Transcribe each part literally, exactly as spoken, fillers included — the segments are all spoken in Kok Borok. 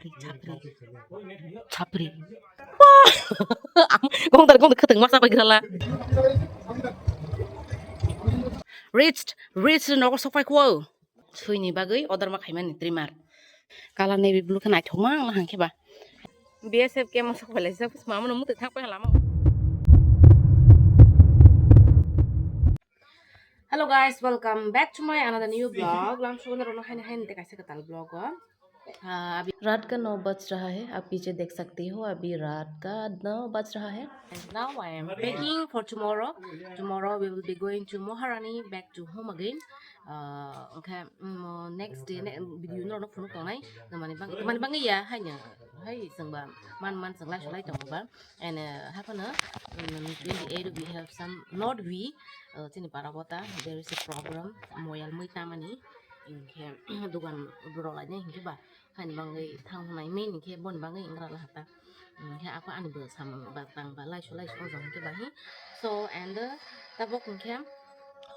Chapri. Chapri. Gongdar gongdar khwtwng masa bai grala. Reached, reached nogo sokpai kho. Suini bagwi order ma khaimani trimmer. Color navy blue khe naithokma wng hangkhe ba. B S F ke mosok phalai sa mama no mutai thang pai lama. Hello guys, welcome back to my another new vlog. Lam suguna rono haini haini te kaisa katal vlog o. Ah, अभी रात का नौ बज रहा है, आप पीछे देख सकते हो, अभी रात का नौ बज रहा है। And now I am packing for tomorrow. Tomorrow we will be going to Maharani, back to home again. Ah, okay, mm, next day ne, video no phone tongnai. Namani bang, mani bang ya, hai nya, hai sengba, man man senglai sulai tong ba. And, uh, haphano, um, twenty-eight we have some, not we, uh, chini para bota, there is a program, moyal mui tamani, hinkhe, dugan borok lainai hinkhe ba, hani bangwi thang hwnai main hinkhe boni bangwi wngkha lahata. Hinkhe apa ani bo samung ba tang ba laisu laisu ojang hinkhe ba hi. So, and, uh, tabok hinkhe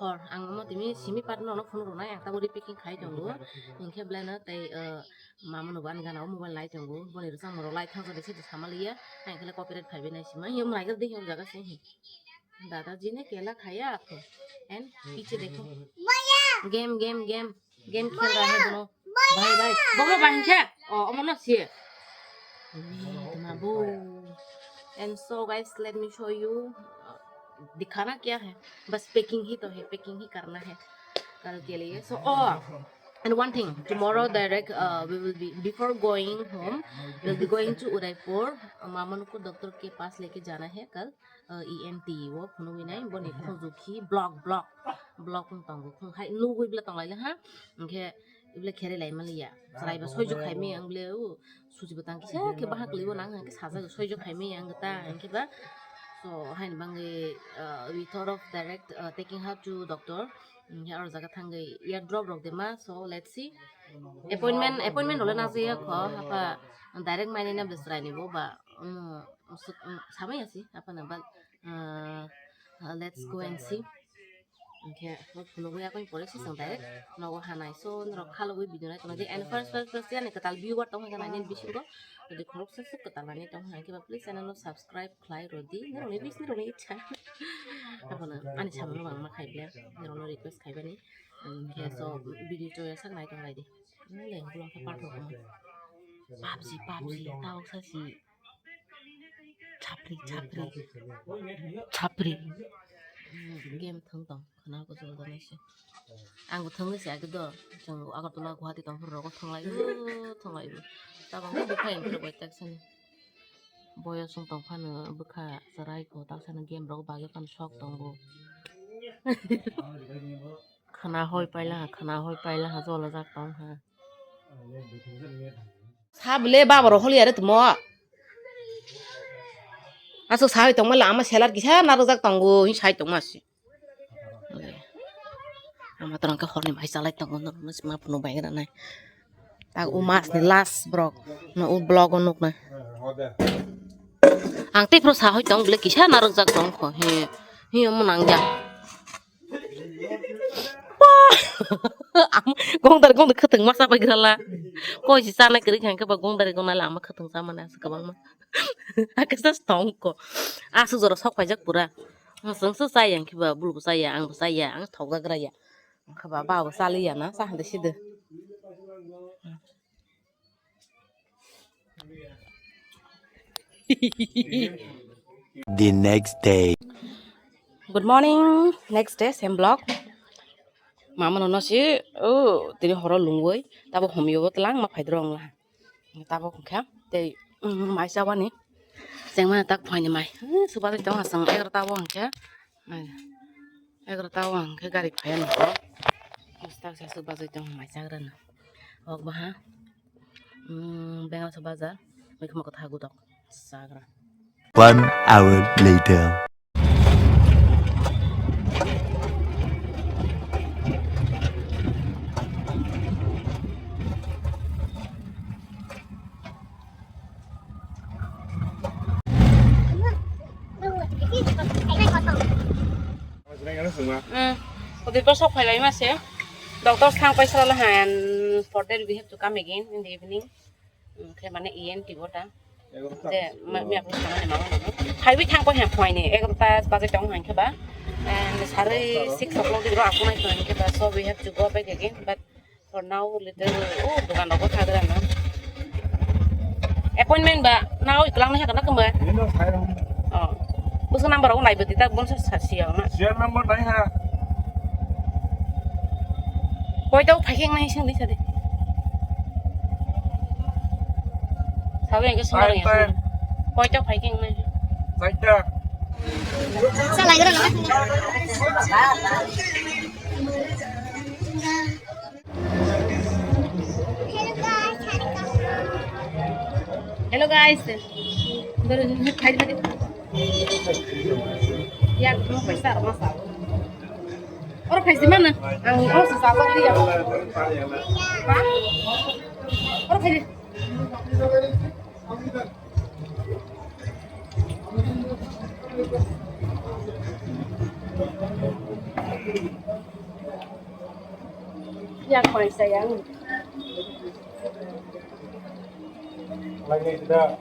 hor ang omo tini simi part no phone rwnai ang tabok repacking khai tongo. Hinkhe belai no tei, uh, Mama no bo ani gana o mobile lai tongo, boni rwchapmung rok lai thang jani se sama liya, ang khe copyright phaibai nai sima, hiyo mwnai khe dekhe o jaga se hi. दादाजी ने केला खाया आपको, and पीछे देखो, game, game, game, game खेल रहा है दोनों भाई, भाई, बोलो भाई क्या? ओ, अमर ना सी है। ये तुम्हारा बो। And so guys, let me show you, uh, दिखाना क्या है, बस packing ही तो है, packing ही करना है कल के लिए। So, oh, and one thing, tomorrow direct, uh, we will be, before going home, we'll be going to Udaipur. Uh, मामा को डॉक्टर के पास लेके जाना है कल, uh, E N T o phunugwi nai, boni khunju khi block, block, block wng tongo, khung hai nugwi bla tong laila ha, hinkhe bla khere lai maliya, chwrai ba soijuk khai mi ang bla u, suji bwtang kisa khe bahak libo nang hwnkhe sajak soijuk khai mi ang ta hinkhe ba, so haini bangwi, uh, we thought of direct, uh, taking her to doctor. Hinkhe aro jaga thangwi ear drop rok dema, so let's see. Appointment, appointment rok le nang jaya kho, hapa direct mainai na bwswrai ni bo ba, um, samai asi, hapa na ba, uh, let's go and see. Hinkhe phunugwi yakung pore se chwng direct nogo hanai, so norok khalogwi video nai tongo je, and first, first, first yani kwtal viewer tong hwnkhe nainani bisingo, jodi khoroksa se kwtal nani tong hwnkhe ba please channel no subscribe khlai rwdi, norokni bisni rokni ichha. Abono ani samung no bangma khai bla, norokno request khaibani. Hinkhe so video to sak nai tong lai di. Nang le ulo khe pathok mo. PUBG, PUBG, tawk sa si. Chapri, chapri. Chapri. Game thwng tong, khwna kuchuk da nai se. Ang bo thwngwi se age do, chwng Agartala, Guwahati tong phuru rogo thwnglai o, thwnglai o. Tabang khe bwkha yang phuru bai tak sani. Boyos wng tong phano bwkha chwrai kho, tak sani game rok bagwi phano sok tongo. Khwna hoi paila ha, khwna hoi paila ha, jolojak tong ha. Sa bwle baba rok holi are tumo. Aswk sa hoi tongma lama selar kisa narwkjak tongo, hin sai tongma si. Ama torang khe horni mai chalai tongo, norokno sima phunu bai gra nai. Tak o mas ni last borok, no o vlog o nukna. Ang tei phuru sa hoi tong bwle kisa narwkjak tong kho, he, he omo nangya. Gongdar gongdar khwtwng masa bai grala. Koi si chanai kwrwi kha hwnkhe ba gongdar gongna lama khwtwng chamani aswk kwbangma. Akhe just tong kho. Aswk jora sok paijak pura. Chwng se chaya hwnkhe ba, bul bo chaya, ang bo chaya, ang thokjagra ya. Wngkha ba, ba bo chaliya na, cha hande side. The next day. Good morning, next day, same vlog. Mama no no si, o, tini horo lungwi, tabo homyo bo tlang ma phaidrong la. Tabok hwnkhe tei, mm, mai chabani chengmani tak phaini mai. Eh, subatai tong aswng egarota o hwnkhe. Egarota o hwnkhe gari phaiya nokho. Bwswk sa subatai tong mai chagrana. Ok baha, mm, Bengalsa bazar. Mikhumo kwthar gudok chagra. One hour later. Mm. Udaipur sok phailaima se. Doctor thang paisa la han. For that we have to come again in the evening. Khe mane E N T bo ta. Je ma- miya ko samani mama no. Highway thang ko hem phai ni egarota baje tong hang khe ba. And sare six o'clock di ro akunai to hang khe ba. So we have to go back again. But for now, little, oh, dukan rok bo kha gra na. Appointment ba na oi klang na kha na kama. Nino sai rong. Oh. Busu number rok nai bwtwi ta bonsa sa si ya na. Serial number nai ha. Koi tau phai khe nai sing di sa di. Sawi ang ke sung Ai, ya. Tai. Koi tau phai khe nai. Sai ta. Sa lai gra na. Hello guys. Doro khai dori. Ya, no paisa ma sa. Oro khai di mana? Ang oro sa sa di ya. Ha? Oro khai di. Yang paisa yang. Lagi sudah.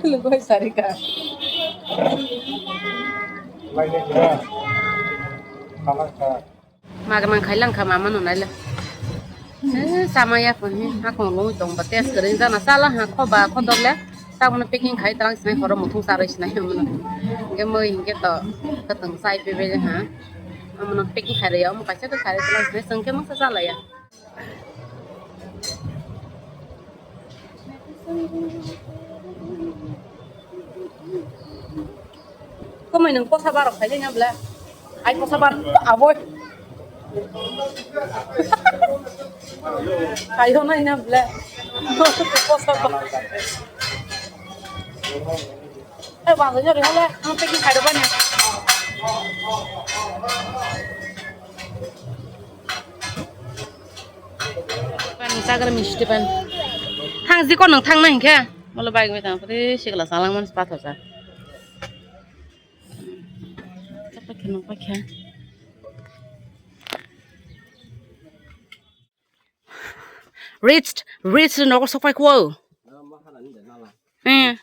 Lugoi sarika. Lagi sudah. Salah sa. Maga mang khai lang kha mama no naila. Eh, sama ya pon hi, ha kong lo tong ba test kare jana sala ha kho ba kho dok le. Ta mono packing khai tang sinai horo muthung sa roi sinai mono. Ge moi hinge to katang sai pe be ha. Amono packing khai re ya, mo kaisa ka khai tang sinai sengke mo sa sala ya. Komai nang posa barok khai na bla. Ai posa bar aboi. Khai ho nai na bla. Posa bar. Ai ba ga jori hala, ang packing khai ro ba na. Pan sagar misti pan. Thang jiko nang thang na hinkhe. Molo bike bai tang pati sikla salang man pathor sa. Pakhe nang pakhe. Rich, rich nogo sok pai kho. Eh.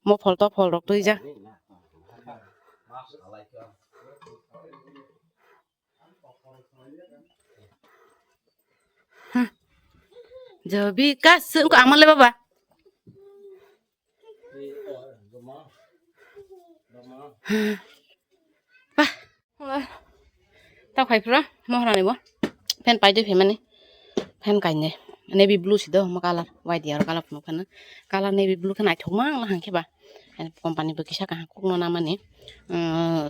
Mo phol to phol rok twi ja. Jobi kas ko amale baba. Bah. Ta khai phra mohra ni bo. Pant pai de phaimani. Pant kainai. Navy blue si do mo color. White yar color phunuk phano. Color navy blue khe naithok mang la hangkhe ba. Company bo kisa kaham kokno namani.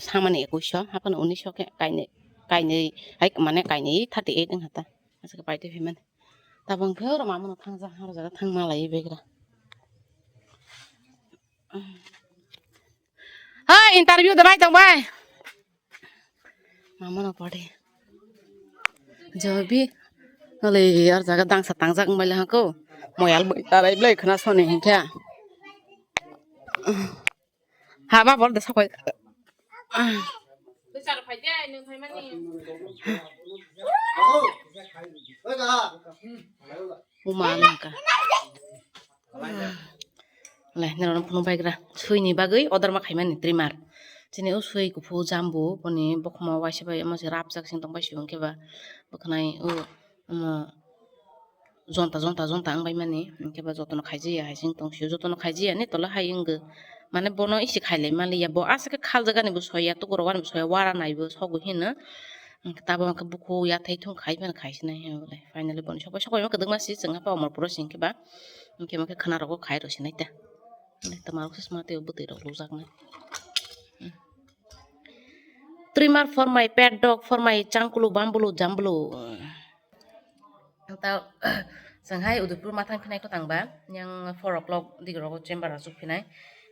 Samani ekush so, haphano unis so khe kainai. Kainai hai mane kainai thirty eight wng hata. Aswk pai twi phaimani. Tabang khe oro mama no thangja, oro jaga thang malai begra. Ha, interview da bai tong bai. Mama no pade. Jobi. Ole, oro jaga dangsa tangjak wng bai le hako. Moyal bai tarai ble khna soni hinkhe. Ha, ba bol de sapai. Uma langka. Le, nero phunuk baigra. Sui ni bagwi order ma khaimani trimmer. Chini o sui kuphu jambu, boni bokhoma waisa bai, omo se rapjak sing tong bai sui hwnkhe ba. Bwkhanai o, omo, jonta, jonta, jonta wng bai mani, hwnkhe ba jotono khaijaya hai se wng tong sio, jotono khaijaya ni tole hai wngkhe, mane bono isi khailai manliya, bo aswk khe khaljak ani bo soya, tukurok ani bo soya, wara nai bo sogo hino, hwnkhe tabuk hwnkhe bukhuk yathai thung khai phano khai sinai hino bole, finally boni sopai sopai ma kwdwkma si chwng hapha Omorpuro si hwnkhe ba, hwnkhe ma khe khwna rogo khai rw sinai ta, twma rok se sma tei bwtwi rok lujaknai. Trimmer for my pet dog, for my changkulu, bambulu, jambulu. Ta, chwng hai Udaipur ma thang phinai kwtang ba, yang four o'clock dik rogo chamber achuk phinai.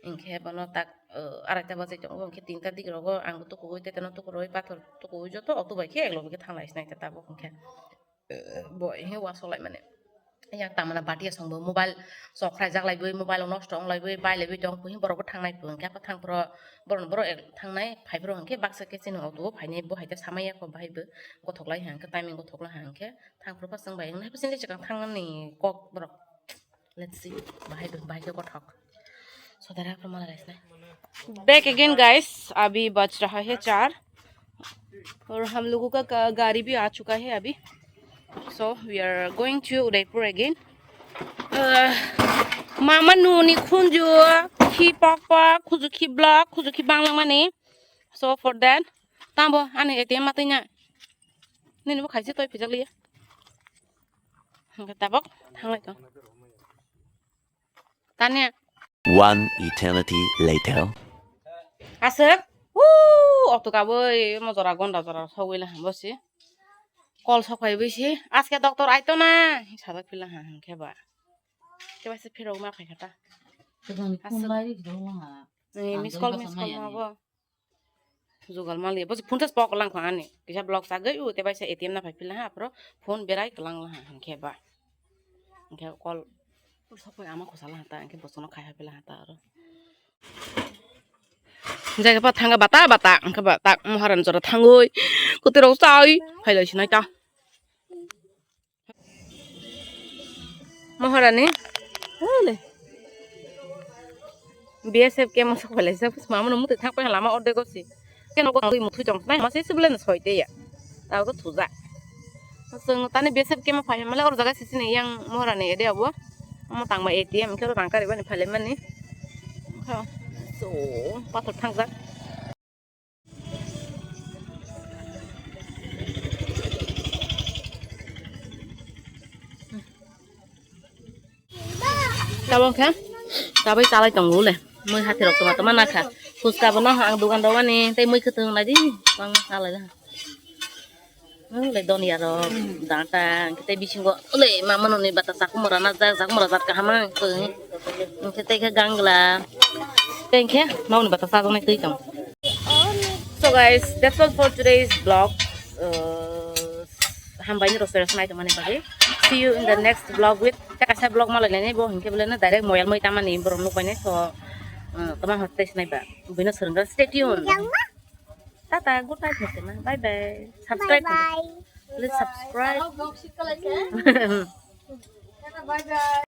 Hinkhe bono tak, uh, araita bajai tongo, hinkhe tinta dik rogo ang bo tukuwi, tei teno tukurwi, pathor tukuwi, joto auto bai khe ek loge khe thang lai sinai ta tabuk hinkhe. Eh, bo hinkhe wasok lai mani. Yang tamana batia songbo mobile sok khlaijak laiwi, mobile nosto wng laiwi, bai laiwi tong, kuhi borok bo thangnai pung khe, apa thang phro, borok, borok ek thangnai, phai phro hwnkhe baksa khe chini auto o phainai, bo hai khe samaya kho, bahai bo gothok lai hwnkhe, timing gothok lai hwnkhe, thang phro pa chwng bai wngnai, chini chwng thangnani kok borok. Let's see, bahai bo, bahai khe gothok. Sodara phro mala laisnai. Back again, guys, abhi baj raha hai char. और हम लोगों का गा-, गाड़ी भी आ चुका है अभी। So we are going to Udaipur again. Uh, mama nuni khunju khi pok pok, khuju khi block, khuju khi banglang mani. So for that, tambo ani A T M matanya. Nini bo khaisi toi pijak liya. Hingke tabok thanglai tong. Tanya. One eternity later. Aswk? Woo! Okto kabui mo jora gonda jora sogwi la bosi. Kol sok phai bui si. Aske doctor aito na. Sajak pila ha hingke ba. Keba se phirok ma phai khata. Aswk. Ni miss call, miss call ma bo. Jugal mali, bo phone test pok lang khang ani. Kisa block sagwi u te bai sa A T M na phai pila ha, apro phone berai klang la ha, hingke ba. Hingke call, call sok pai ama khosa la ha ta, hingke bosono khai ha pila ha ta aro. Jaga pa thanga bata bata, hingke ba tak moharan jora thangoi, kote rok sai, phai lai sinai ta. Maharani. Ole. B S F ke mosok phalai sa, mama no mutai thang pai lama orde gosi. Ke no gotwi muthui tong nai, mase sibule no soi te ya. Tao to thuja. Sung tani B S F ke ma phai male or jaga sisi ne yang Maharani ede abo. Amo tang ma A T M ke rang kari bani phalai mani. Ha. So, pathor thangjak. Tabok khe, tabuk chalai tongo le. Mui hathai rok toma toma nakha. Phuska bo no ang dukan rok ani, tei mui kwthwng lai di. Bang chalai la. Ang le don ya rok, danta, tei bisingo le mama noni bata chakumura na jak, chakumura jak kaham ang tong. Hingke tei khe gangla. Tei khe mauni bata chajaknai twi tong. So guys, that's all for today's vlog. Uh, hambai ni rosai rosai naitongmani bagwi. See you in the next vlog with, tei kaisa vlog malai lainai bo hingke bole na direct moyal moi tamani borok nuk bai nai. So, uh, toma hor tei sinai ba. Buino swrwngkha, stay tuned. Tata, good night, Mister Ma. Bye bye. Subscribe. Bye bye. Please subscribe.